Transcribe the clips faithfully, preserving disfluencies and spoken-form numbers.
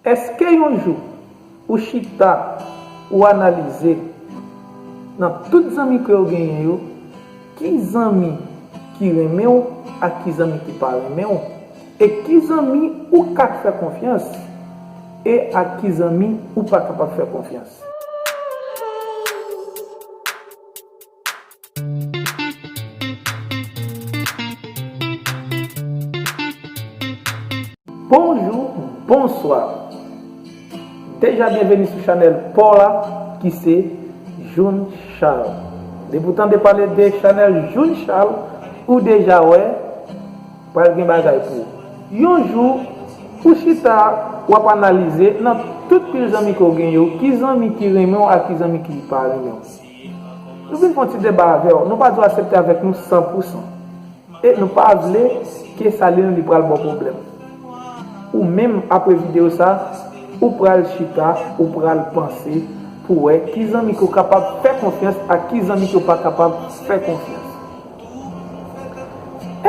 Èske yon jou ou chita, ou analize nan tout zanmi ke w genyen yo, ki zanmi ki renmen w ak ki zanmi ki pa renmen w, e ki zanmi ou ka fè konfyans e ak ki zanmi ou pa kapab fè konfyans? Bonjou, bonswa. Deja byenveni sou chanèl pa w la ki se Joun Charles. Depi w tande pale de chanèl Joun Charles, ou deja wè pral gen bagay pou ou. Yon jou, ou chita, w ap analize nan tout pil zanmi ke w gen yo, ki zanmi ki renmen w ak ki zanmi ki pa renmen w. Nou vin fè yon ti deba avè w. Nou pa dwe aksepte avèk nou san pou san. E nou pa vle ke sa li menm li pral ba w pwoblèm. Ou menm, apre videyo sa, ou pral chita, ou pral panse pou wè ki zanmi ke w kapab fè konfyans ak ki zanmi ke w pa kapab fè konfyans.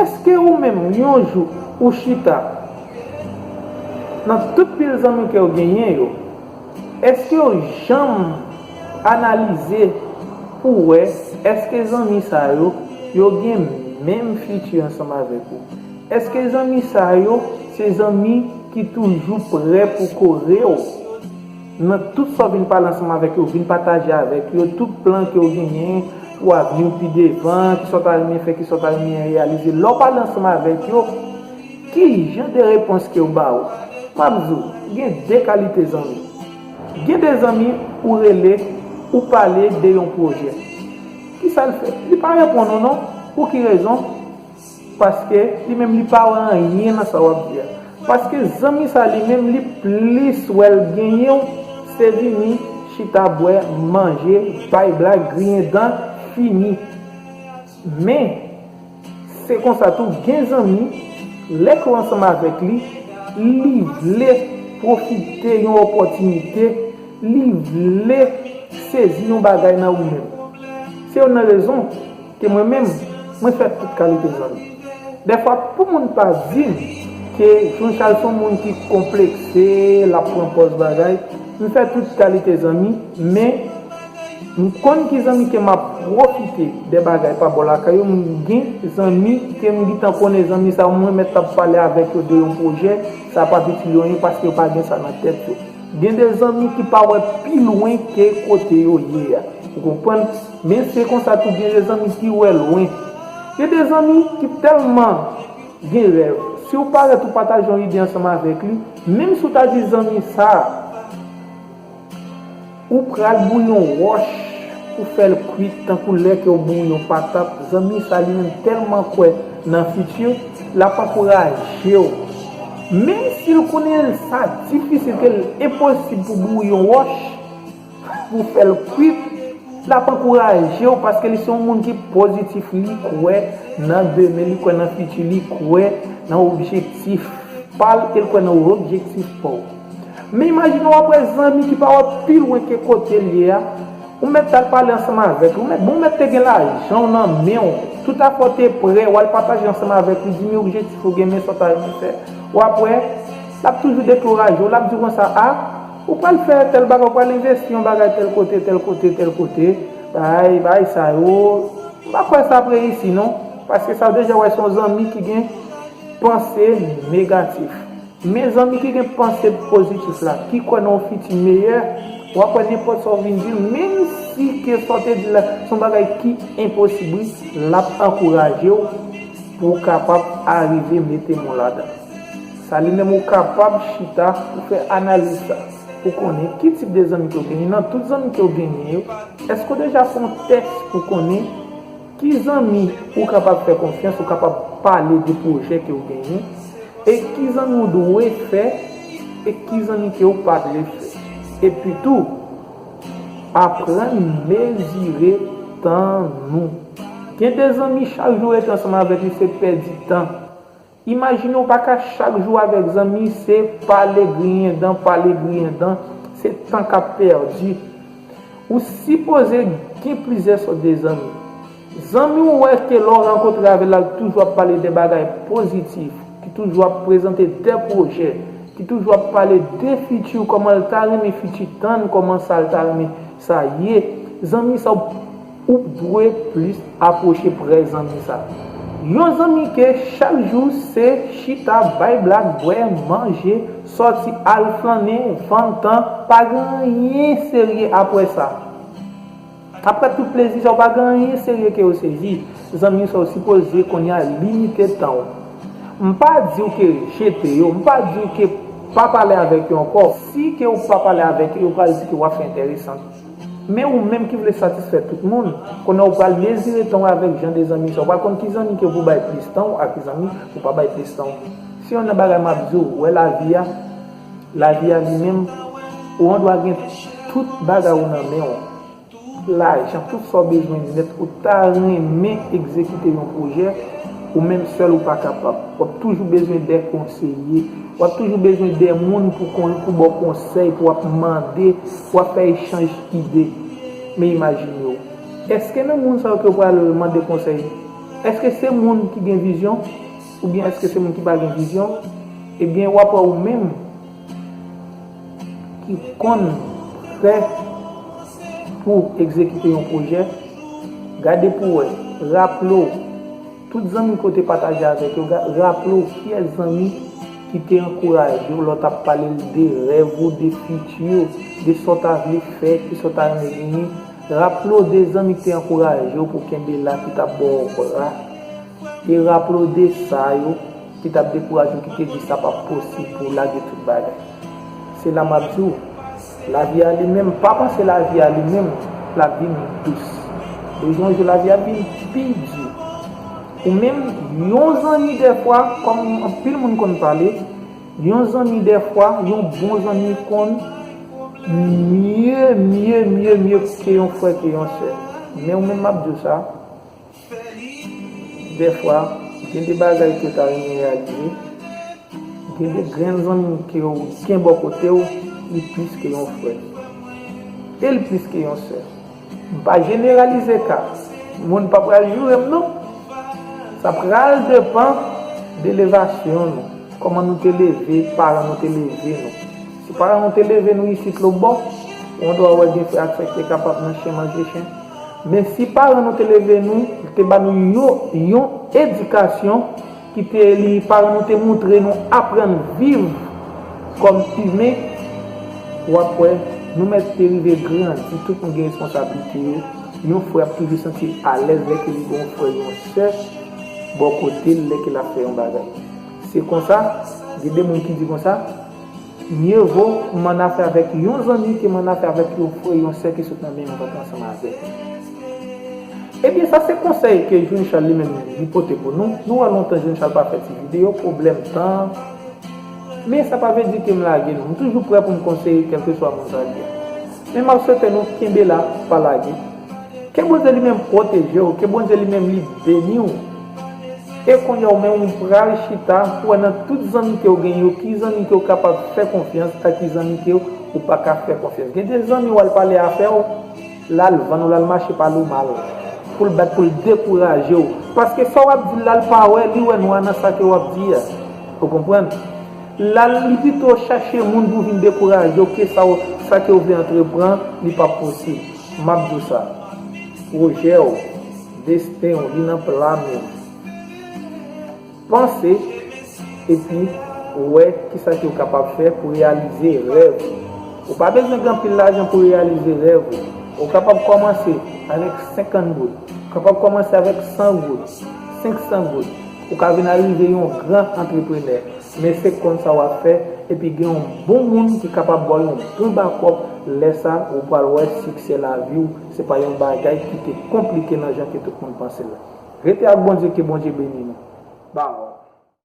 Èske ou menm, yon jou, ou chita nan tout pil zanmi ke w genyen yo, èske w janm analize pou wè èske zanmi sa yo, yo gen menm fiti ansanm avèk ou? Èske zanmi sa yo se zanmi ki toujou prè pou kore w? Nan tout sa w vin pale ansanm avèk yo, vin pataje avèk yo tout plan ke w genyen pou avni w pi devan, kisa w ta renmen fè, kisa w ta renmen reyalize. Lè w pale ansanm avèk yo, ki jan de repons ke yo ba ou? M ap di w, gen de kalite zanmi. Gen de zanmi ou rele, ou pale de yon pwojè. Kisa l fè? Li pa reponn ou non. Pou ki rezon? Paske li menm li pa wè anyen nan sa w ap di a. Paske zanmi sa li menm li plis wè l genyen w, se vini, chita, bwè, manje, bay blag, griyen dan, fini. Men, se konsa tou, gen zanmi, lè ke w ansanm avèk li, li vle pwofite yon opòtinite, li vle sezi yon bagay nan ou menm. Se youn nan rezon ke mwen menm, mwen fè tout kalite zanmi. Dèfwa, pou moun pa di m ke Joun Charles se yon moun ki konplekse, l ap pran pòz bagay, m fè tout kalite zanmi, men m konn ki zanmi ke m ap pwofite de bagay pa bò lakay yo, m gen zanmi ke m gentan konnen zanmi sa yo, mwen mèt ap pale avèk yo de yon pwojè, sa p ap itil yo anyen paske yo pa gen sa nan tèt yo. Gen de zanmi ki pa wè pi lwen ke kote yo ye a. Ou konprann? Men se konsa tou gen de zanmi ki wè lwen. Gen de zanmi ki tèlman gen rèv. Si w parèt ou pataje yon ide ansanm avèk li, menm si w ta di zanmi sa a, ou pral bouyi yon wòch pou fè l kwit tankou lè ke w bouyi yon patat, zanmi sa li menm tèlman kwè nan fiti, l ap ankouraje w. Menm si l konnen sa difisil, ke l enposib pou bouyi yon wòch, pou fè l kwit, l ap ankouraje w paske li se yon moun ki pozitif, li kwè nan demen, li kwè nan fiti, li kwè nan objektif pa l e l kwè nan objektif pa w. Men imajine w ap wè zanmi ki pa wè pi lwen ke kote l ye a, ou mèt t al pale ansanm avèk li, ou mèt, bon, ou mèt te gen lajan w nan men w, tout afè w te prè, w al pataje ansanm avèk li, di men objektif ou gen, men sa w ta renmen fè. W ap wè, l ap toujou dekouraje w, l ap di w konsa, a, ou pral fè tèl bagay, ou pral envesti yon bagay tèl kote, tèl kote, tèl kote, bay, bay sa yo, m pa kwè sa ap reyisi non, paske sa w deja wè se yon zanmi ki gen panse negatif. Men zanmi ki gen panse pozitif la, ki kwè nan yon fiti meyè, w ap wè nenpòt sa w vin di l, menm si ke sa w te di l la, se yon bagay ki enposib, wi, l ap ankouraje w pou w kapab arive mete men w ladan. Sa li menm ou kapab chita pou fè analiz sa, pou konnen ki tip de zanmi ke w genyen. Nan tout zanmi ke w genyen yo, èske w deja fè yon tès pou konnen ki zanmi ou kapab fè konfyans, ou kapab pale de pwojè ke w genyen, e ki zanmi ou dwe fè, e ki zanmi ke w pa dwe fè. Epi tou, aprann mezire tan nou. Gen de zanmi, chak jou rete ansanm avèk li, se pèdi tan. Imajine w pa ka chak jou avèk zanmi, se pale griyen dan, pale griyen dan, se tan k ap pèdi. Ou sipoze gen plizyè sòt de zanmi. Zanmi w wè ke lè w rankontre avè l la, l toujou ap pale de bagay pozitif, ki toujou ap prezante de pwojè, ki toujou ap pale de fiti, kòman l ta renmen fiti tann, kòman sa l ta renmen sa ye, zanmi sa w dwe plis apwoche prè zanmi sa. Yon zanmi ke chak jou se chita, bay blag, bwè, manje, sòti, al flannen, vann tan, pa gen anyen serye apre sa. Apre tout plezi sa yo, pa gen anyen serye ke yo sezi. Zanmi sa yo sipoze kounye a limite tan w. M pa di w ke jete yo, m pa di w ke pa pale avèk yo ankò. Si ke w pa pale avèk yo, yo pral di ke w ap fè enteresan. Men ou menm ki vle satisfè tout moun, kounye a w pral mezire tan w avèk jan de zanmi sa yo. W pral konn ki zanmi ke pou bay plis tan w ak ki zanmi pou pa bay plis tan w. Se youn nan bagay m ap di w, wè lavi a, lavi a li menm, ou andwa gen tout bagay ou nan men w. Lajan, tout sa w bezwen nèt, ou ta renmen egzekite yon pwojè, ou menm sèl ou pa kapab. W ap toujou bezwen de konseye, w ap toujou bezwen de moun pou kon, pou ba w konsèy, pou w ap mande, pou w ap fè echanj ide. Men imajine w, èske nan moun sa yo ke w pral mande konsèy, èske se moun ki gen vizyon, oubyen èske se moun ki pa gen vizyon? Ebyen, w ap wè ou menm ki konn prè pou egzekite yon pwojè, gade pou w wè, raple w, tout zanmi ke w te pataje avèk yo, ga-, raple w kiyès zanmi ki te ankouraje w lè w t ap pale l de rèv ou, de fiti w, de sa w ta vle fè, de sa w ta renmen genyen. Raple w de zanmi ki te ankouraje w pou w kenbe la, ki t ap ba w bra. E raple w de sa yo ki t ap dekouraje w, ki te di sa p ap posib pou w lage tout bagay. Se la m ap di w, lavi a li menm, pa panse lavi a li menm, l ap vin dous. Bezwen jou lavi a vin pi di. Ou menm, yon zanmi dèfwa, kòm anpil moun konn pale, yon zanmi dèfwa, yon bon zanmi konn mye, mye, mye, mye ke yon frè, ke yon sè. Men ou menm m ap di w sa, dèfwa, gen de bagay ke w ta renmen reyalize, gen de grenn zanmi ke w gen bò kote w, li plis ke yon frè. E li plis ke yon sè. M pa jeneralize ka. Moun pa pral joure m non. Sa pral depann de elevasyon nou. Kòman nou te leve, paran nou te leve nou. Si paran nou te leve nou isit lòtbò, ou andwa wè gen frè ak sè ki te kapab nan chen manje chen. Men si paran nou te leve nou, te ba nou yon, yon edikasyon ki te li, paran nou te montre nou aprann viv kòm imen, w ap wè nou mèt te rive grandi, tout moun gen responsablite yo. Yon frè ap toujou santi l alèz lè ke li gen yon frè, yon sè bò kote l lè ke l ap fè yon bagay. Se konsa, gen de moun ki di konsa, mye vo m annafè avèk yon zanmi ke m annafè avèk yon frè, yon sè ki sot nan menm vant ansanm avè m. Ebyen, sa se konsèy ke Jean Charles li menm li pote pou nou. Nou wè lontan Jean Charles pa fè ti videyo, pwoblèm tan. Men sa pa vle di ke m lage nou. M toujou prè pou m konseye kèlkeswa moun sa l ye. Men m ap swete nou kenbe la, pa lage. Ke Bondye li menm pwoteje w, ke Bondye li menm li beni w. E kounye a ou menm ou pral chita pou wè nan tout zanmi ke w gen yo, ki zanmi ke w kapab fè konfyans ak ki zanmi ke w pa ka fè konfyans. Gen de zanmi w al pale afè w, l al vann ou, l al mache pale w mal, pou l bat, pou l dekouraje w. Paske sa w ap di l la, l pa wè, li wè nwa nan sa ke w ap di a. Ou konprann? L al, li pito chache moun pou vin dekouraje w ke sa w, sa ke w vle antreprann, li p ap posib. M ap di w sa. Pwojè w, desten w, li nan pla men w. Panse, epi wè kisa ke w kapab fè pou reyalize rèv ou. Ou pa bezwen gen anpil lajan pou reyalize rèv ou. Ou kapab kòmanse avèk senkant goud. Ou kapab kòmanse avèk san goud, senk san goud. Ou ka vin arive yon gran antreprenè. Men se konn sa w ap fè, epi gen yon bon moun ki kapab ba w yon bon bakòp. Lè sa, ou pral wè siksè lavi w, se pa yon bagay ki te konplike nan jan ke tout moun panse l la. Rete ak Bondye, ke Bondye beni nou. Baww.